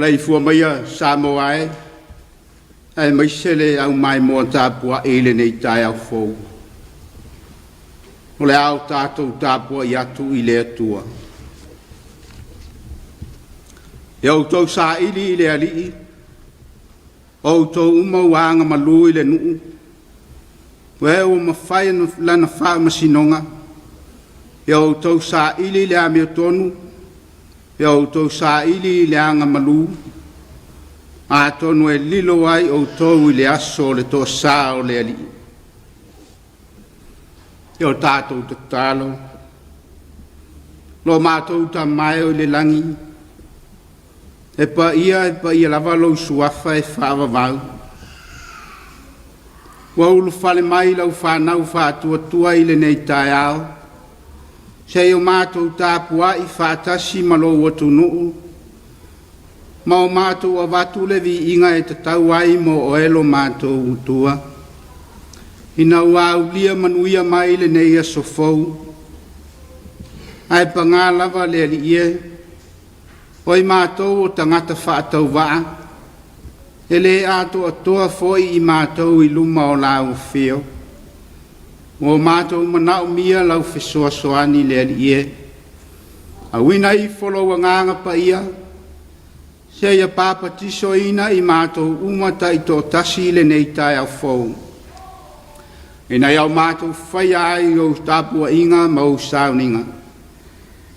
Maleifua maia Samoa e, aemaise le au maimoa tapuai i lenei taeao fou. O le a o tatou tapuai atu i le Atua. Ia outou saili i le Alii, o outou uma ua agamalu i le nuu, o e ua mafai lana faamasinoga, ia outou saili i le amiotonu, ia outou saili i le agamalu, atonu e lilo ai outou i le aso o le toasā o le Alii. Ia o tatou tatalo, lo matou Tama e o i le lagi, e paia e paia lava lou suafa e faavavau. Ua ulufale mai lau fanau faatuatua i lenei taeao, seia o matou tapuai faatasi ma lou atunuu, ma o matou avatu le viiga e tatau ai mo oe lo matou Atua, ina ua aulia manuia mai lenei aso fou. Ae pagā lava le Alii e, o i matou o tagata faatauvaa, e le atoatoa foi i matou i luma o lau afio. Ua o matou manaomia lau fesoasoani le Alii e. Auina ifo lou agaga paia, seia papatisoina i matou uma taitoatasi i lenei taeao fou, ina ia o matou faia ai ou tapuaiga ma ou sauniga,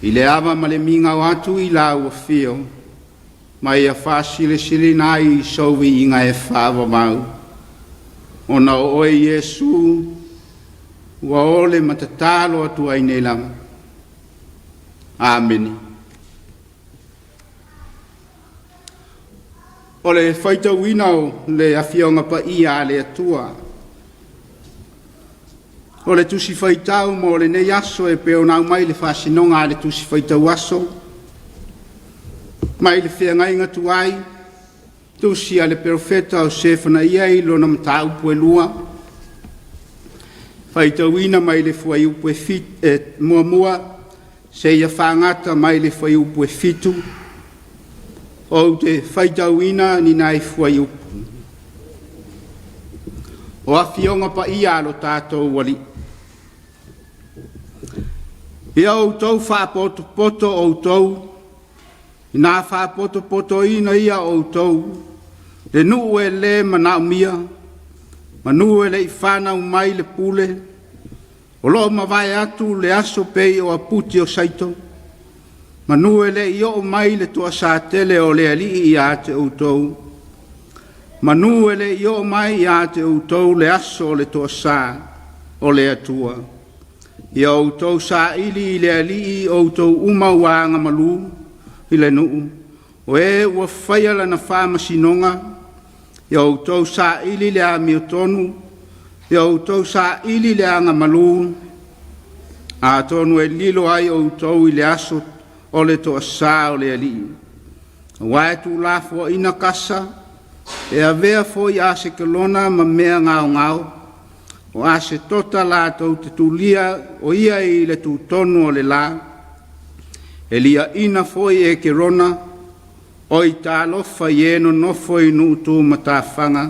i le ava ma le migao atu i lau afio, ma ia faasilesilena ai i sou viiga e faavavau. Ona o oe Iesu, ua ole ma tatalo atu ai nei lava. Amene. O le faitauina o le Afioga Paia a le Atua. O le Tusi Faitau mo lenei aso e pei ona aumai i le faasinoga a le Tusi Faitau Aso, mai le Feagaiga Tuai, tusi a le Perofeta o Sefanaia i lona mataupu e 2, faitauina mai le fuaiupu e 1 seia faagata mai le fuaiupu e 7, ou te faitauina ni nai fuaiupu. O Afioga Paia a lo tatou Alii. Ia outou faapotopoto outou, ina faapotopotoina ia outou, le nuu e le manaomia, manu e le i fanau mai le pule, o lo o mavae atu le aso pei o aputi o Saito, manu e le i oo mai le toasatele o le Alii ia te outou, manu e le i oo mai ia te outou le aso o le toasā o le Atua. Ia outou saili i le Alii outou uma ua agamalu i le nuu, o e ua faia lana faamasinoga, ia outou saili le amiotonu, ia outou saili le agamalu, atonu e lilo ai outou i le aso o le toasā o le Alii. Aua e tuulafoaiina Kasa, e avea foi Asekelona ma mea gaogao, o Asetota latou te tulia o ia i le tutonu o le la, e liaina foi e Ekerona, oi talofa i e nonofo i nuu tumatafaga,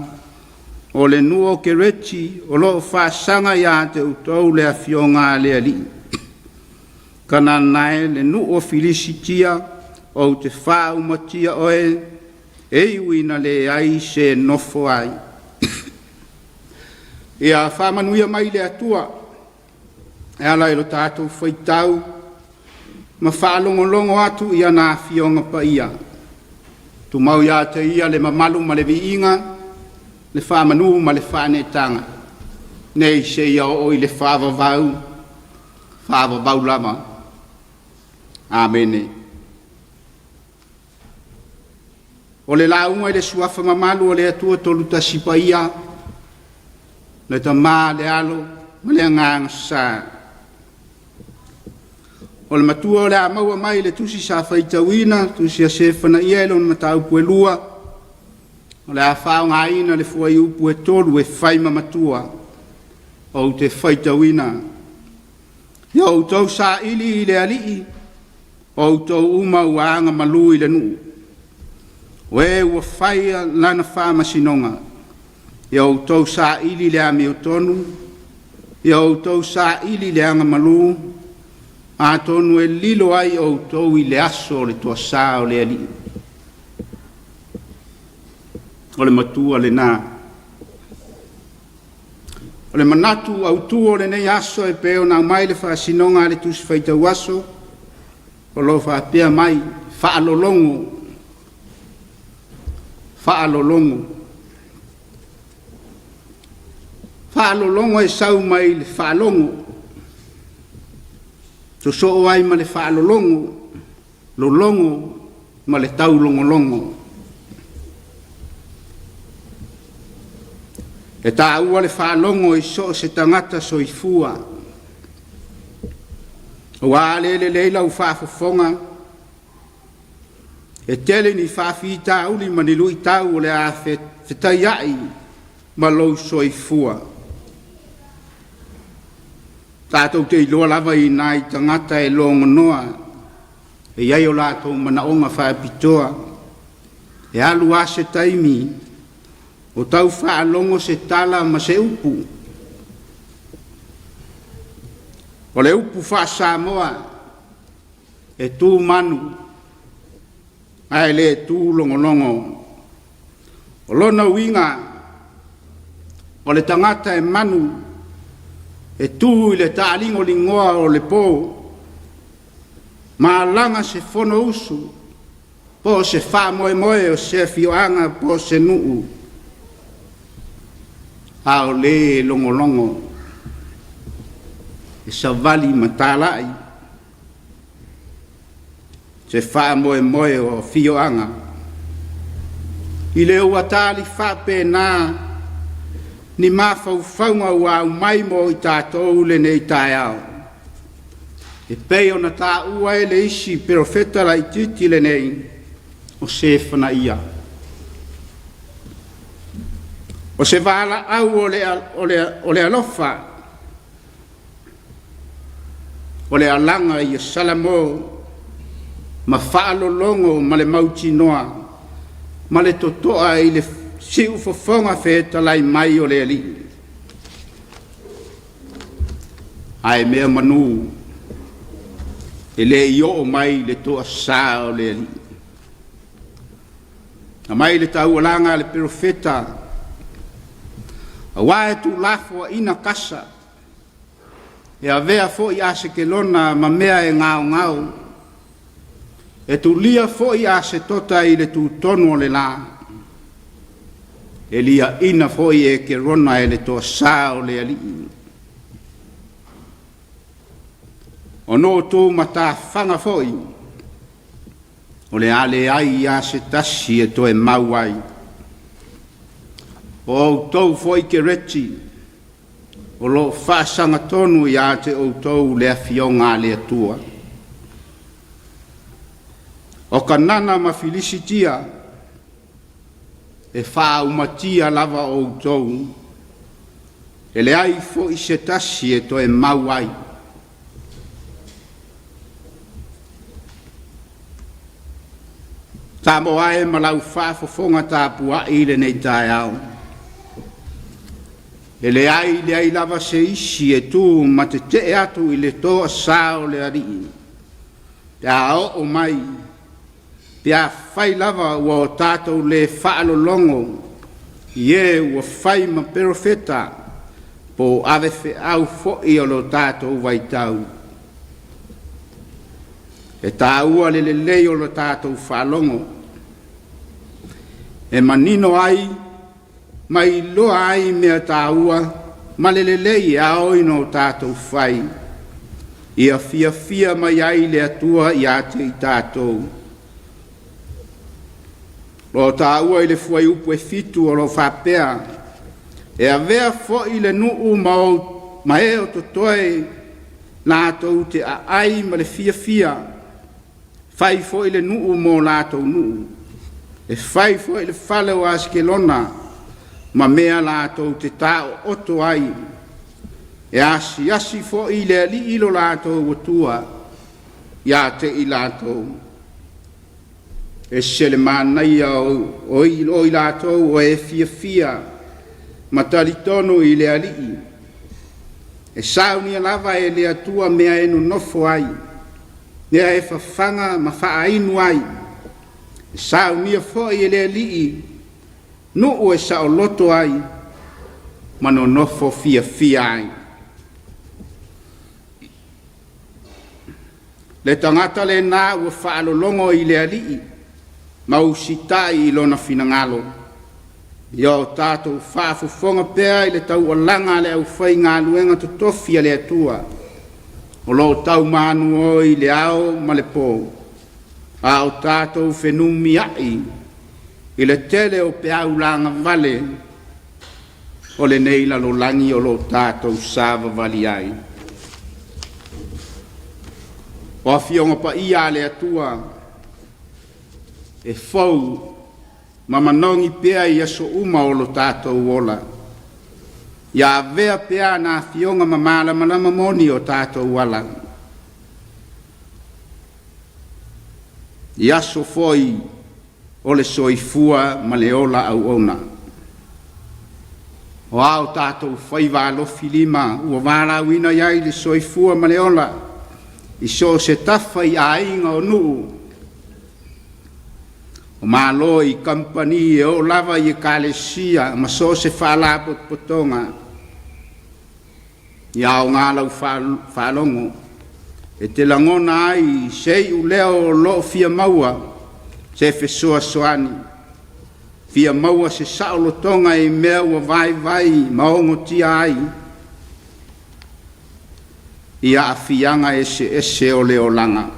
o le nuu o Kereti o lo o faasaga ia te outou le afioga a le Alii. Kanana e le nuu o Filisitia, ou te faaumatia oe, e iu ina leai se nofo ai. Ia faamanuia mai le Atua e ala i lo tatou faitau ma faalogologo atu i ana afioga paia. Tumau ia te ia le mamalu ma le viiga, le faamanu ma le faaneetaga, nei seia oo i le faavavau, faavavau lava. Amene. O le lauga i le Suafa mamalu o le Atua Tolutasi Paia, le Tama, le Alo ma le Agaga Sa. O le matua o le a maua mai i le tusi sa faitauina, tusi a Sefanaia i lona mataupu e 2, o le a faaaogaina le fuaiupu e 3 e fai ma matua ou te faitauina. Ia outou saili i le Alii, o outou uma ua agamalu i le nuu, o e ua faia lana faamasinoga. Ia outou saili le amiotonu, ia outou saili le agamalu, atonu e lilo ai outou i le aso o le toasā o le Alii. O le matua lena. O le manatu autu o lenei aso e pei ona aumai le faasinoga a le Tusi Faitau Aso, o lo o faapea mai, faalologo, faalologo. Faalologo e sau mai le faalogo, sosoo ai ma le faalologo, lologo ma le taulogologo. E taua le faalogo i so o se tagata soifua, aua a le lelei lau faafofoga, e tele ni faafitauli ma ni luitau o le a fetaiai ma lou soifua. Tatou te iloa lava i nai tagata e logonoa, e i ai o latou manaoga faapitoa, e alu lava se taimi o tau faalogo se tala ma se upu. O le upu faa-Samoa, e tu manu ae le tu logologo. O lona uiga, o le tagata e manu, e tu i le taaligoligoa o le po, ma alaga se fonousu po o se faamoemoe o se afioaga po o se nuu, a o le logologo, e savali ma talai se faamoemoe o afioaga. I le ua tali faapena ni mafaufauga ua aumai mo i tatou lenei taeao, e pei ona taua e le isi perofeta laitiiti lenei o Sefanaia. O se valaau o le alofa, o le alaga ia Salamo ma faalologo ma le mautinoa ma le totoa i le siufofoga fetalai mai o le Alii. Ae mea manu e le i oo mai le toasā o le Alii. Aumai le taualaga a le perofeta, aua e tuulafoaiina Kasa, e avea foi Asekelona ma mea e gaogao, e tulia foi Asetota i le tutonu o le la, e liaina foi Ekerona e le toasā o le Alii. O nuu tu matafaga foi, o le a leai lava se tasi e toe mau ai. O outou foi Kereti, o lo o faasagatonu ia te outou le afioga a le Atua. O Kanana ma Filisitia, e faaumatia lava outou, e leai foi se tasi e toe mau ai. Samoa e ma lau faafofoga tapuai i lenei taeao, e leai leai lava se isi e tu ma tetee atu i le toasā o le Alii, pe a oo mai, pe afai lava ua o tatou le faalologo i e ua fai ma perofeta po o avefeau foi o lo tatou vaitau. E taua le lelei o lo tatou faalogo e manino ai ma iloa ai mea taua ma le lelei e ao ona o tatou fai, ia fiafia mai ai le Atua ia te i tatou. Lo taua i le fuaiupu e 7 o lo o faapea: E avea foi le nuu ma e o totoe latou te aai ma le fiafia, fai foi le nuu mo latou nuu, e fai foi le fale o Asekelona ma mea latou te taootoo ai, e asiasi foi le Alii i lo latou Atua ia te i latou. E ese le manaia o i latou o e fiafia ma talitonu i le Alii, e saunia lava e le Atua mea e nonofo ai, mea e fafaga ma faainu ai. E saunia foi e le Alii nuu e saoloto ai ma nonofo fiafia ai. Le tagata lena ua faalologo i le Alii ma usitai i lona finagalo. Ia o tatou faafofoga pea i le taualaga a le aufaigaluega totofi a le Atua o lo o tau manuo i le ao ma le po, a o tatou fenumiai i le tele o peau lagavale o lenei lalolagi o lo o tatou savavali ai. O Afioga Paia a le Atua e fou ma manogi pea i aso uma o lo tatou ola. Ia avea pea ana Afioga ma malamalama moni o tatou ala i aso foi o le soifua ma le ola auauna. O a o tatou faiva alofilima ua valaauina i ai le soifua ma le ola i so o se tafa i aiga, o nuu, o Malo, i kamupani, e oo lava i Ekalesia ma so o se Faalapotopotoga, ia aoga lau faalogo e te lagona ai se iuleo o lo o fia maua se fesoasoani, fia maua se saolotoga i mea ua vaivai ma ogotia ai i aafiaga eseese o le olaga.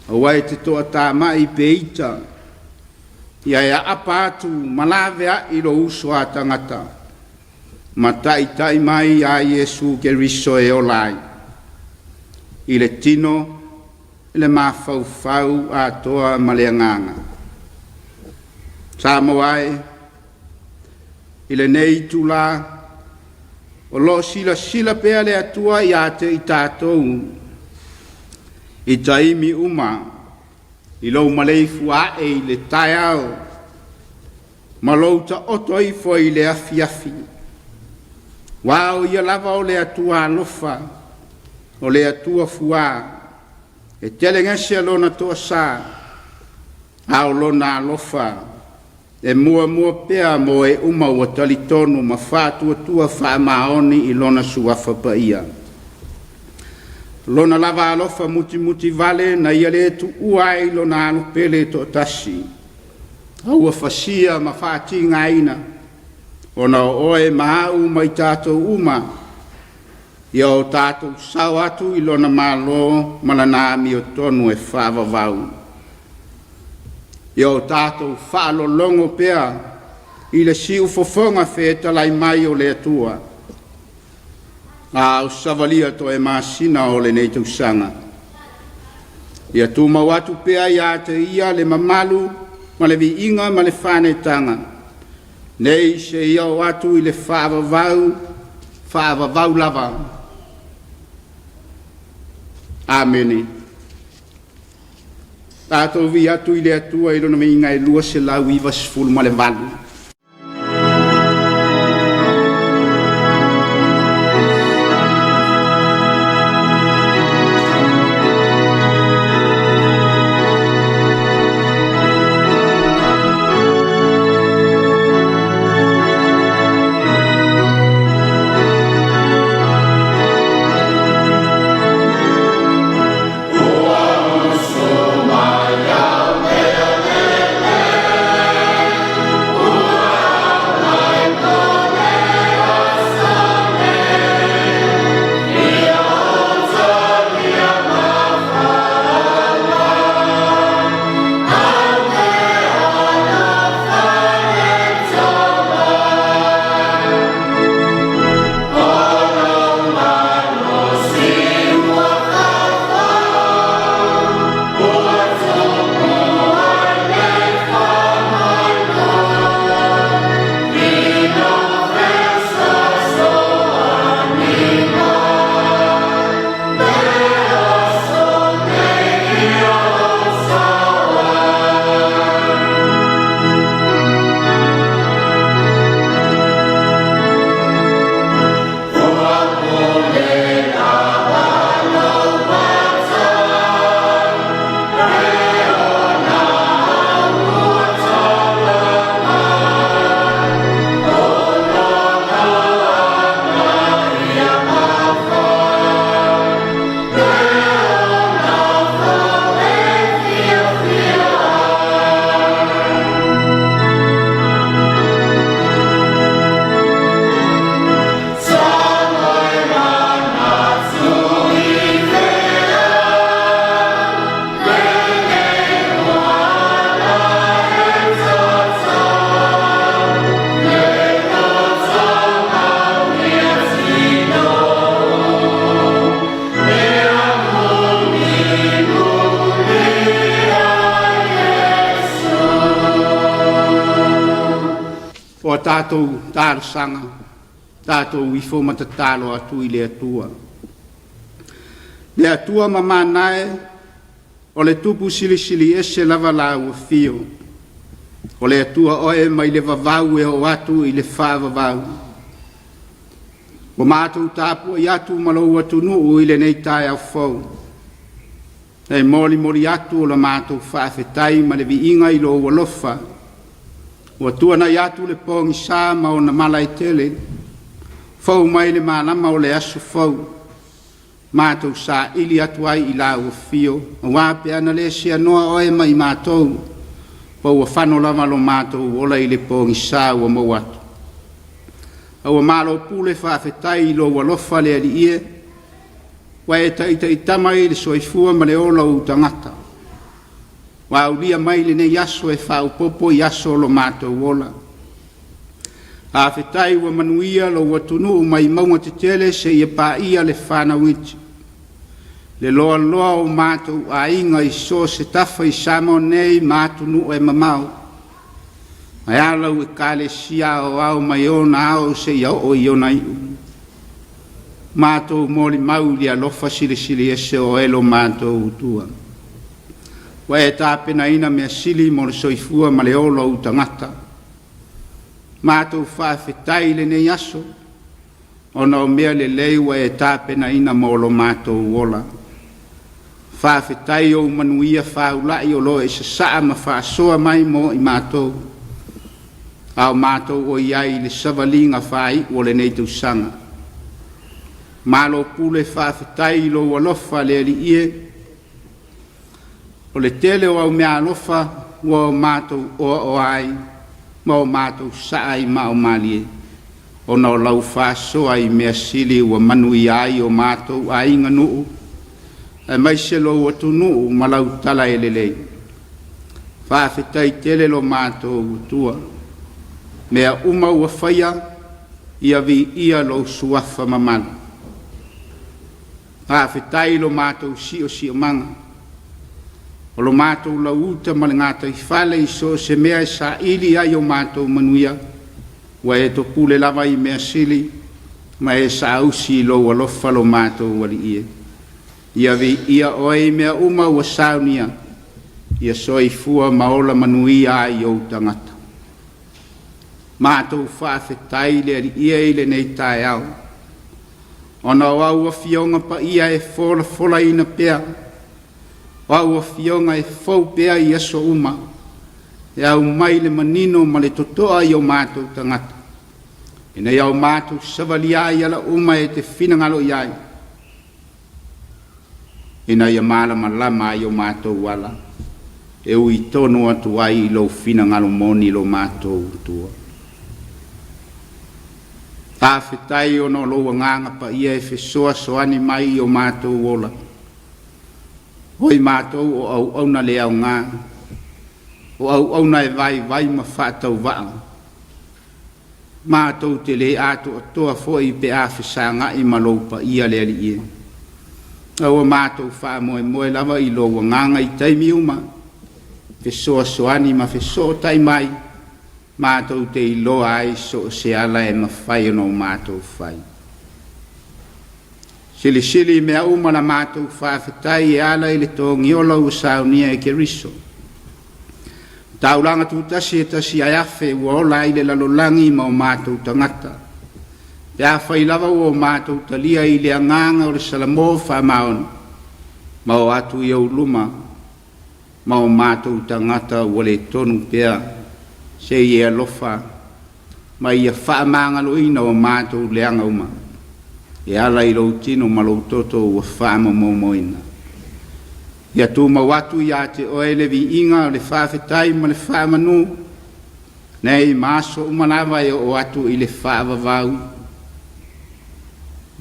Aua e te toatamai pe ita, ia e aapa atu ma laveai lou uso a tagata ma taitai mai ia Iesu Keriso e ola ai i le tino, i le mafaufau atoa ma le agaga. Samoa e, i lenei itula o lo o silasila pea le Atua ia te i tatou i taimi uma i lou maleifua ae i le taeao ma lou taoto ifo i le afiafi, aua o Ia lava o le Atua alofa, o le Atua fuā, e telegese Lona toasā, a o Lona alofa e muamua pea mo e uma ua talitonu ma faatuatua faamaoni i Lona Suafa Paia. O Lona lava alofa mutimutivale na Ia le tuua ai Lona Alo pele e toatasi, a ua fasia ma faatigaina ona o oe ma au ma i tatou uma, ia o tatou sao atu i Lona Malo ma Lana amiotonu e faavavau. Ia o tatou faalologo pea i le siufofoga fetalai mai o le Atua, a o savalia toe masina o lenei tausaga. Ia tumau atu pea ia te Ia le mamalu ma le viiga ma le faaneetaga, nei seia oo atu i le faavavau, faavavau lava. Amene. Tatou vii atu i le Atua i Lona viiga e 298. O a tatou talosaga, tatou ifo ma tatalo atu i le Atua. Le Atua mamana e, o le Tupu Silisili Ese lava Lau Afio, o le Atua Oe mai le vavau e oo atu i le faavavau. Ua matou tapuai atu ma lou atunuu i lenei taeao fou e molimoli atu la matou faafetai ma le viiga i lou alofa ua tuanai atu le pogisa ma ona mala e tele, fou mai le malama o le aso fou, matou saili atu ai i lau afio, aua pe ana le seanoa oe ma i matou, po ua fano lava lo matou ola i le pogisa ua maua atu. A ua malo pule faafetai i lou alofa le Alii e, ua e taitaitama i le soifua ma le ola o ou tagata, ua aulia mai lenei aso e faaopoopo i aso o lo matou ola. Faafetai ua manuia lou atunuu mai mauga tetele seia paia le fanau iti, le loaloa o matou aiga i so o se tafa i Samoa nei ma atunuu e mamao, ae a lau Ekalesia Aoao mai ona ao seia oo i ona iu. Matou molimau i le alofa silisili ese o oe lo matou Atua. Ua e tapenaina mea sili mo le soifua ma le ola o ou tagata. Matou faafetai i lenei aso ona o mea lelei ua e tapenaina mo lo matou ola. Faafetai i ou manuia faulai o lo o e sasaa ma faasoa mai mo i matou, a o matou o i ai i le savaliga faaiu o lenei tausaga. Malo pule faafetai i lou alofa le Alii e, o le tele o au meaalofa ua o matou oaoa ai ma o matou saa i maaomalie, ona o lau faasoa i mea sili ua manuia ai o matou aiga nuu, aemaise lou atunuu ma lau tala e lelei. Faafetai tele lo matou Atua, mea uma ua faia, ia viia lou suafa mamalu. Faafetai i lo matou siosiomaga, o lo matou lauuta ma le gataifale i so o se mea e saili ai o matou manuia, ua e topule lava i mea sili ma e saausi i lou alofa lo matou Alii e. Ia viia oe i mea uma ua saunia, ia soifua ma ola manuia ai ou tagata. Matou faafetai i le Alii e i lenei taeao, ona o au afioga paia e folafolaina pea, o au afioga e fou pea i aso uma, e aumai le manino ma le totoa i o matou tagata, ina ia o matou savalia ai ala uma e te finagalo i ai, ina ia malamalama ai o matou ala, e ui tonu atu ai i lou finagalo moni lo matou Atua. Faafetai ona o lou agaga paia e fesoasoani mai i o matou ola, o i matou o auauna le aoga, o auauna e vaivai ma faatauvaa, matou te le atoatoa foi pe a fesagai ma lou paia le Alii e. A ua matou faamoemoe lava i lou agaga i taimi uma, fesoasoani ma fesootai mai, matou te iloa ai so o se ala e mafai ona o matou fai. Silisili i mea uma la matou faafetai e ala i le togiola ua saunia e Keriso. Taulaga tutasi e tasi ae afe ua ola ai le lalolagi ma o matou tagata. Pe afai lava ua o matou talia i le agaga o le Salamo faamaoni, ma o atu i ou luma ma o matou tagata ua le tonu pea, se i e alofa ma ia faamagaloina o matou leaga uma, e ala i lou tino ma lou toto ua faamomoumoina. Ia tumau atu ia te oe le viiga o le faafetai ma le faamanu, nei ma aso uma lava e oo atu i le faavavau.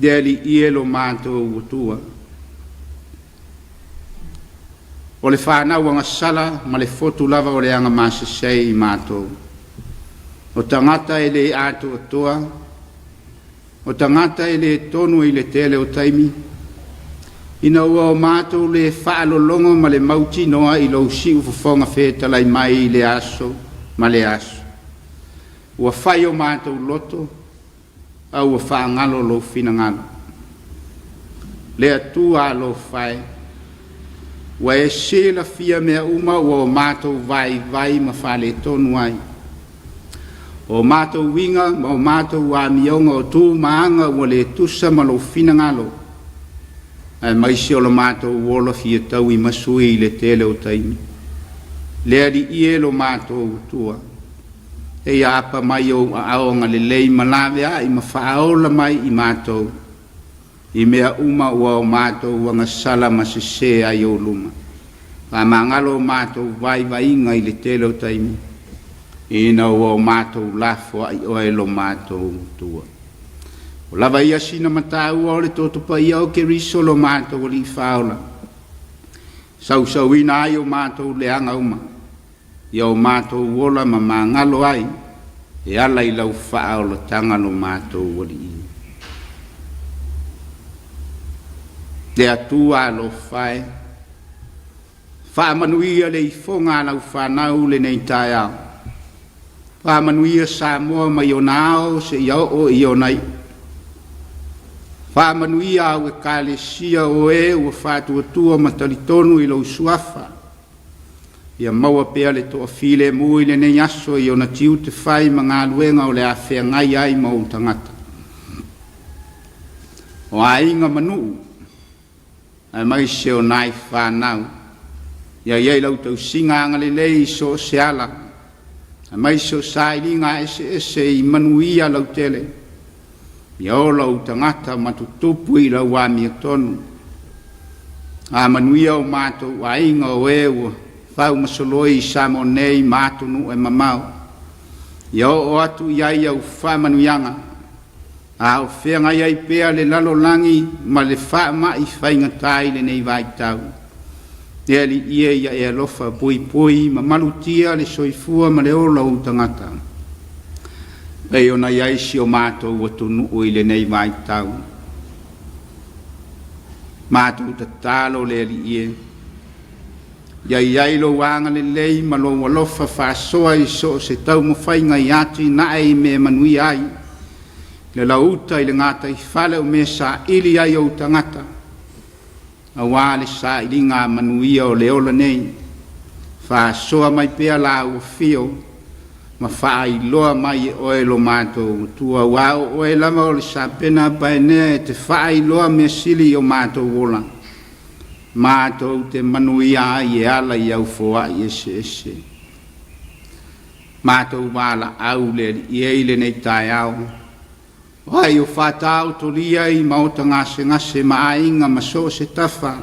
Le Alii e lo matou Atua. O le fanau agasala ma le fotu lava o le agamasese i matou. O tagata e le atoatoa, o tagata e le tonu i le tele o taimi, ina ua o matou le faalologo ma le mautinoa i lou siufofoga fetalai mai i le aso ma le aso. Ua fai o matou loto, a ua faagalo lou finagalo. Le Atua alofa e, ua e silafia mea uma ua o matou vaivai ma faaletonu ai. O matou uiga ma o matou amioga o tu ma aga ua le tusa ma lou finagalo, aemaise o lo matou ola fia tauimasui i le tele o taimi. Le Alii e lo matou Atua, e ia apa mai ou aao agalelei ma laveai ma faaola mai i matou, i mea uma ua o matou agasala ma sesē ai ou luma. Faamagalo o matou vaivaiga i le tele o taimi, ina ua o matou lafoai oe lo matou Atua. Ua lava ia sina mataua o le toto paia o Keriso lo matou Alii Faaola, sausauina ai o matou leaga uma, ia o matou ola ma magalo ai e ala i lau faaolataga lo matou Alii. Le Atua alofa e, faamanuia le ifoga a lau fanau lenei taeao. Faamanuia Samoa mai ona ao seia oo i ona iu. Faamanuia au Ekalesia o e ua faatuatua ma talitonu i lou suafa. Ia maua pea le toafilemu i lenei aso i ona tiute fai ma galuega o le a feagai ai ma ou tagata, o aiga ma nuu, aemaise o nai fanau. Ia i ai lau tausiga agalelei i so o se ala, aemaise o sailiga eseese i manuia lautele. Ia ola ou tagata ma tutupu i lau amiotonu. A manuia o matou aiga o e ua faumasoloi i Samoa nei ma atunuu e mamao. Ia oo atu i ai au faamanuiaga, a o feagai ai pea le lalolagi ma le faamai faigata i lenei vaitau. Le Alii e, ia e alofa puipui ma malutia le soifua ma le ola o ou tagata, pei ona i ai si o matou atunuu i lenei vaitau. Matou tatalo le Alii e, ia i ai lou agalelei ma lou alofa faasoa i so o se taumafaiga i atinae i mea e manuia ai le lauta i le gataifale o mea saili ai ou tagata, aua le sailiga manuia o le ola nei. Faasoa mai pea la ua fio ma faailoa mai e oe lo matou Atua, aua o oe lava o le sapena paenea e te faailoa mea sili i o matou ola, matou te manuia ai e ala i au foai eseese. Matou valaau le Alii e i lenei taeao, O ai o faataotolia i maota gasegase ma aiga ma so o se tafa,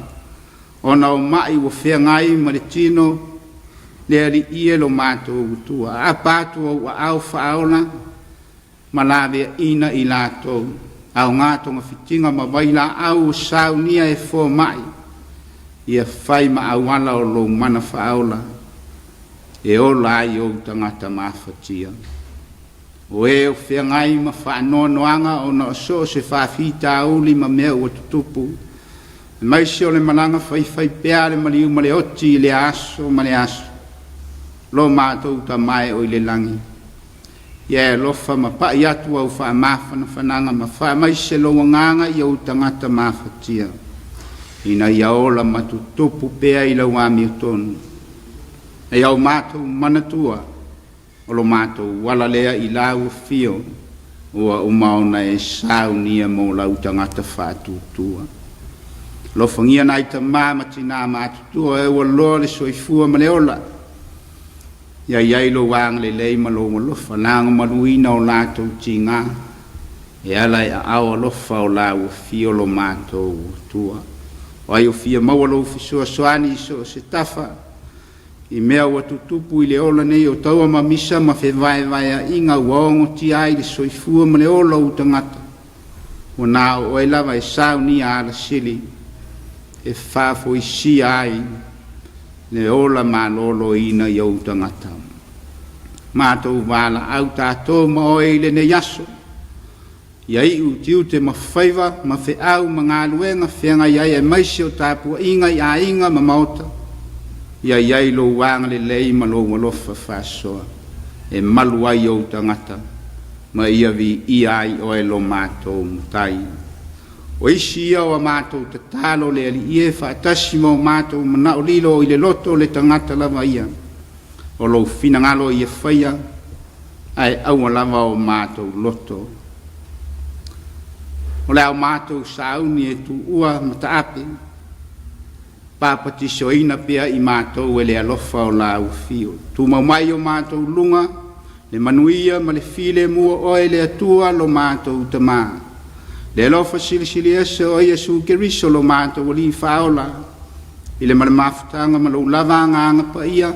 ona o ma'i ua feagai ma le tino, le Alii e lo matou Atua. Aapa atu ou aao faaola ma laveaina i latou, aoga togafitiga ma vailaau ua saunia e fomai, ia fai ma auala o lou mana faaola, e ola ai ou tagata mafatia. O e o feagai ma faanoanoaga ona o so o se faafitauli ma mea ua tutupu, aemaise o le malaga faifai pea a le maliu ma le oti i lea aso ma le aso, lo matou Tama e o i le lagi, ia e alofa ma pa'i atu au faamafanafanaga ma faamaise lou agaga i ou tagata mafatia, ina ia ola ma tutupu pea i lau amiotonu. Ia o matou manatua, O lo matou ala lea i lau afio ua uma ona e saunia mo lau tagata faatuatua. Alofagia nai tama ma tinā matutua e ua loa le soifua ma le ola. Ia i ai lou agalelei ma lou alofa lagomaluina o latou tigā e ala e aao alofa o lau afio lo matou Atua. O ai o fia maua lou fesoasoani i so o se tafa, I mea ua tutupu i le ola nei o taua ma misa ma fevaevaeaʻiga ua ogotia ai le soifua ma le ola o ou tagata, ua na o oe lava e saunia alasili e faafoisia ai le ola maloloina i ou tagata. Matou valaau tatou ma oe i lenei aso, Ia iu tiute ma faiva ma feau ma galuega feagai ai aemaise o tapuaiga i aiga ma maota, ia i ai lou agalelei ma lou alofa faasoa. e malu ai ou tagata ma ia viia ai oe lo matou Matai. O isi ia o a matou tatalo le Alii e faatasi ma o matou manao lilo i le loto o le tagata lava ia, o lou finagalo ia faia, ae aua lava o matou loto. O le a o matou sauni e tuua mataape, papatisoina pea i matou e le alofa o lau Afio. Tumau mai o matou luga le manuia ma le filemu o oe le Atua lo matou Tamā, le alofa silisili ese o Iesu Keriso lo matou Alii Faaola, i le ma le mafutaga ma lou lava Agaga Paia,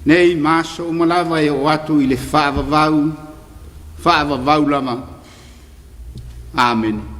nei ma aso uma lava e oo atu i le faavavau, faavavau lava. Amene.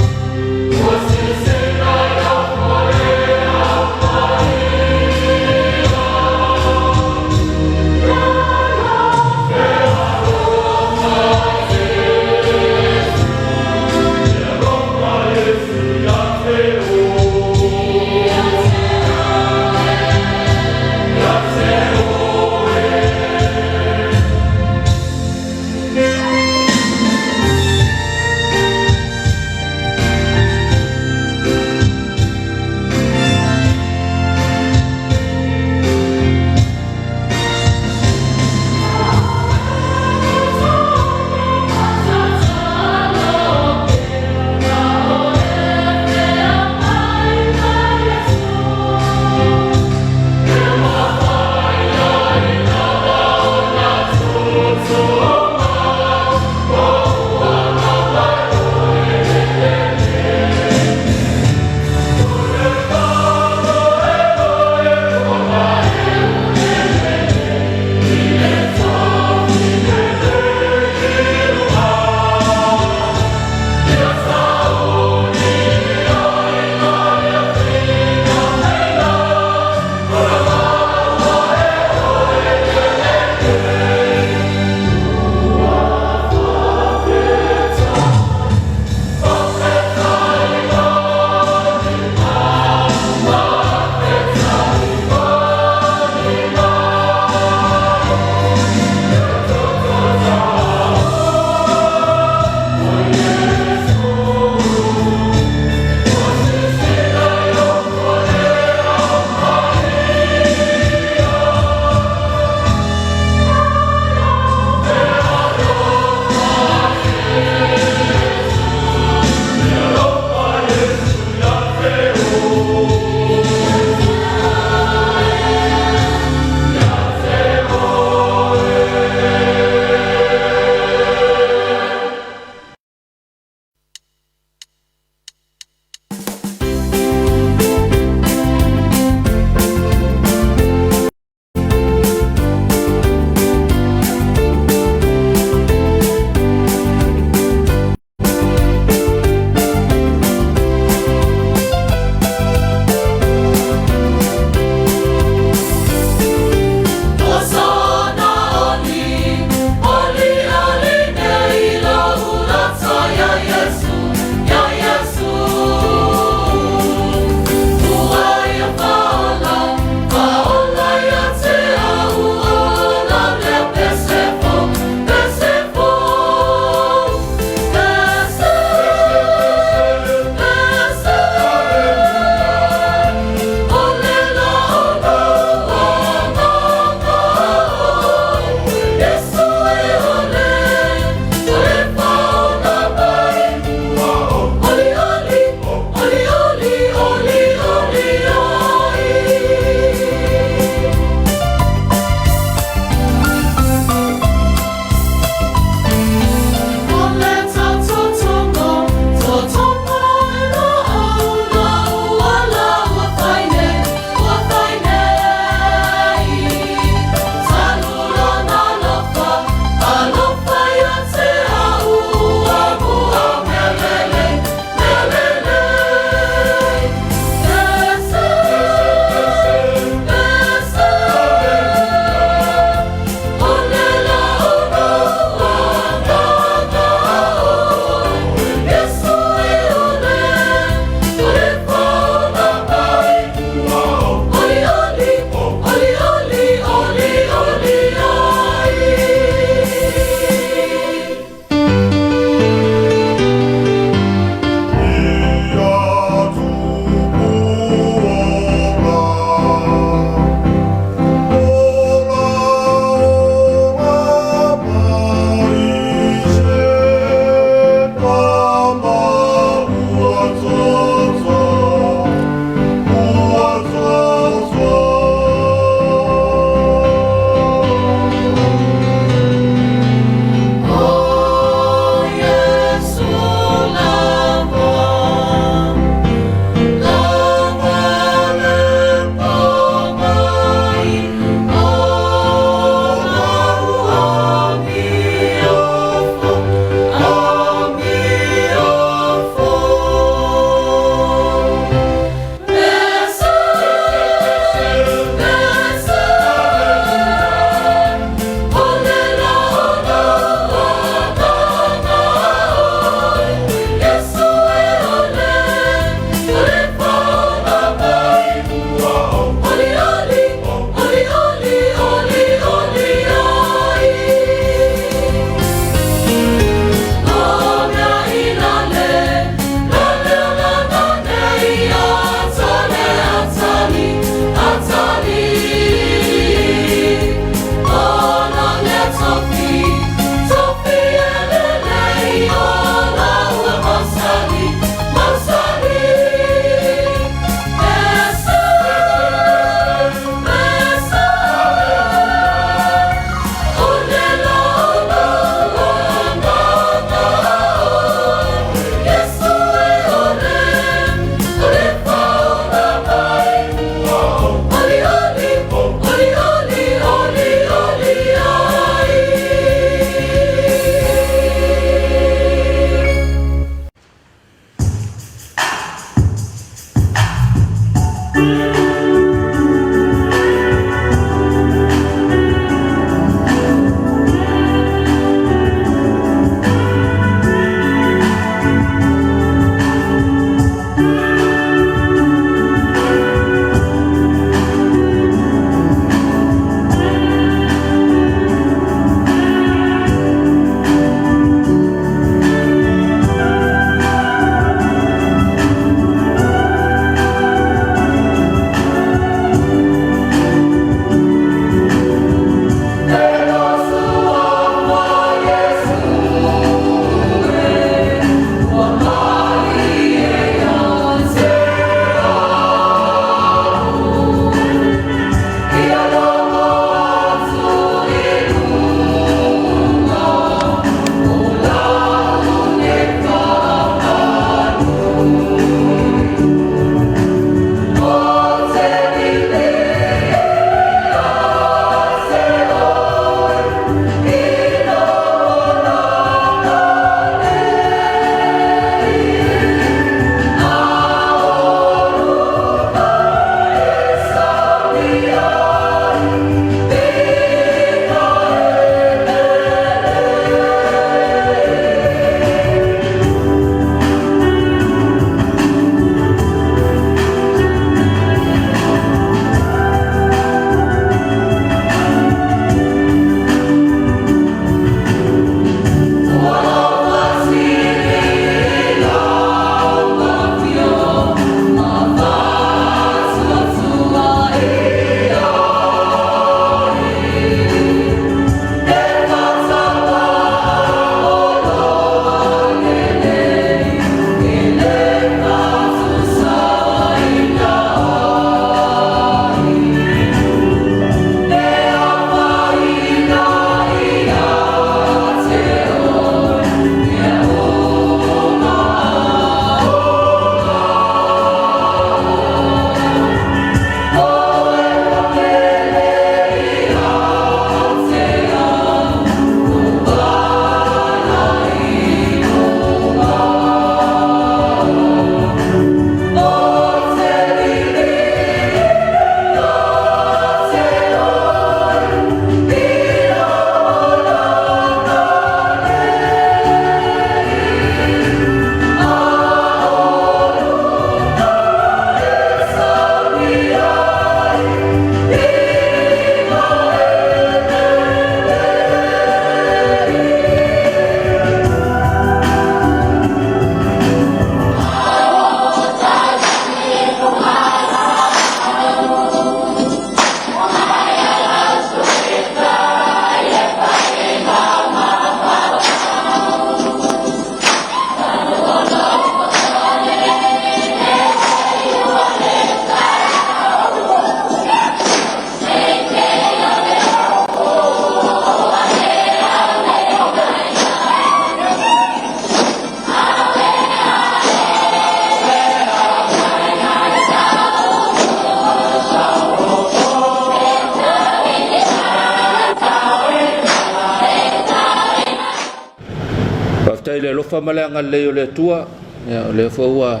Faafetai i le alofa ma le agalelei o le Atua, ia, o lea foi ua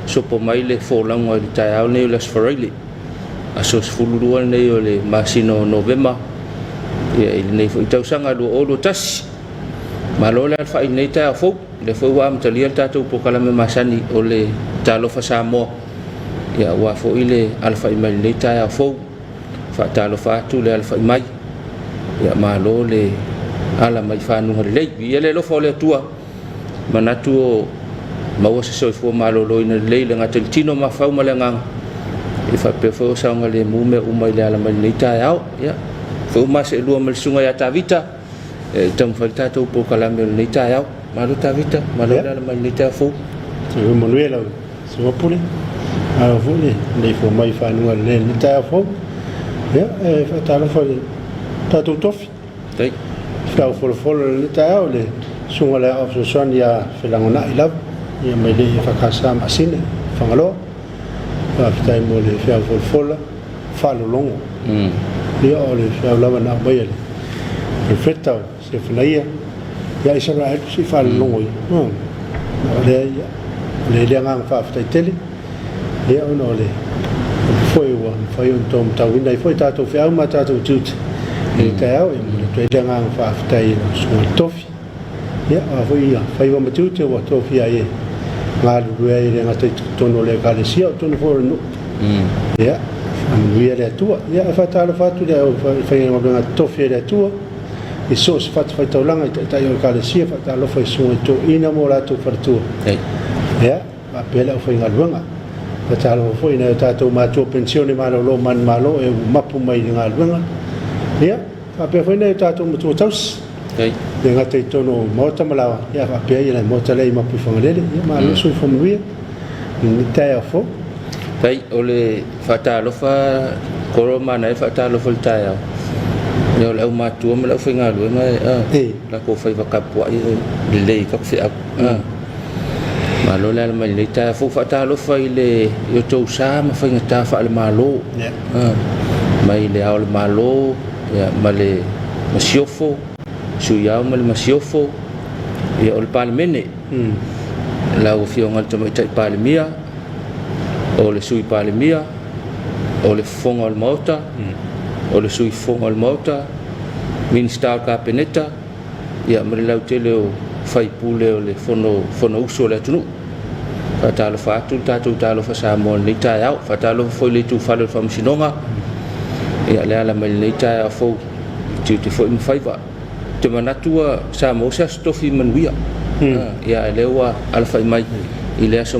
sopo mai le folauga i le taeao lenei o le Aso Faraile, aso 12 lenei o le masina o Novema, ia, i lenei foi tausaga 2021. Malo le alafai i lenei taeao fou, o lea foi ua amatalia le tatou polokalame masani o le Talofa Samoa, ia, aua foi le alafai mai i lenei taeao fou. Faatalofa atu le alafai mai, ia malo le ala mai fanuga lelei. Viia le alofa o le Atua, manatu o maua se soifua maloloina lelei le gata i le tino mafau ma le agaga, e faapea foi o saogalemu mea uma i le ala mai lenei taeao. Ia, foi uma seelua ma le susuga ia Tavita, e taumafai le tatou polokalame o lenei taeao. Malo Tavita, malo le ala mai lenei taeao fou. Soifua manuia lau Susuga Pule. Malo foi le leifua mai i fanuga lelei i lenei taeao fou. Ia, e faatalofa i le tatou tofi. Faafetai. Feau folafolo i lenei taeao i le Susuga i le Aoao Fesoasoani ia Felagona'i lava, ia mai le EFKS Maasina, Fagaloa. Faafetai mo le feau folafola, faalologo. Ia, o le feau lava na aumaia e le Perofeta o Sefanaia ia Isaraelu, se i faalologo ia. O lea, ia, o le agaga faafetai tele, ia, ona o le foi ua mafai ona outou matauina ai foi tatou feau ma tatou tiute i le taeao. E momoli atu ai le agaga faafetai i lau susuga i le tofi. Ia, o a foi ia faiva ma tiute ua tofia ai e galulue ai e le gata i totonu o le Ekalesia, o totonu foi o le nuu. Ia, faamanuia le Atua. Ia, e faatalofa atu i le aufaigaluega totofi a le Atua i so o se fatafaitaulaga i taitai o Ekalesia, faatalofa i susuga i toeaiina ma o latou faletua. Ia, faapea le aufaigaluega. Faatalofa foi i nai o tatou matua penisione malolo manumalo e ua mapu mai i le galuega. Ia, faapea foi nai o tatou matua tausi. Le gata i totonu o maota ma laoa, ia faapea ia le maota lea i Mapuifagalele. Ia, malo soifua manuia i lenei taeao fou. Tai, o le faatalofa koro manaia faatalofa i le taeao. Ia, o le aumatua ma le aufaigaluega e latou faiva tapuai lelei ka feau. Malo le ala mai lenei taeao fou. Faatalofa i le i outou sa ma faigata faale-Malo. Mai le Ao o le Malo, ia, ma le Masiofo, Sui Ao ma le Masiofo, ia, o le Palemene. Lau Afioga i le Tamaitai Palemia, o le Sui Palemia, o le Fofoga o le Maota, o le Sui Fofoga o le Maota, Minisita o le Kapeneta, ia, ma le lautele o faipule o le Fonousu o le atunuu. Faatalofa atu le tatou Talofa Samoa i lenei taeao. Faatalofa foi i le itufale o le Faamasinoga, ia, le ala mai lenei taeao fou i tiute foi ma faiva. Ou te manatu ua sa maua se aso tofi manuia. Ia, a lea ua alafai mai i le aso.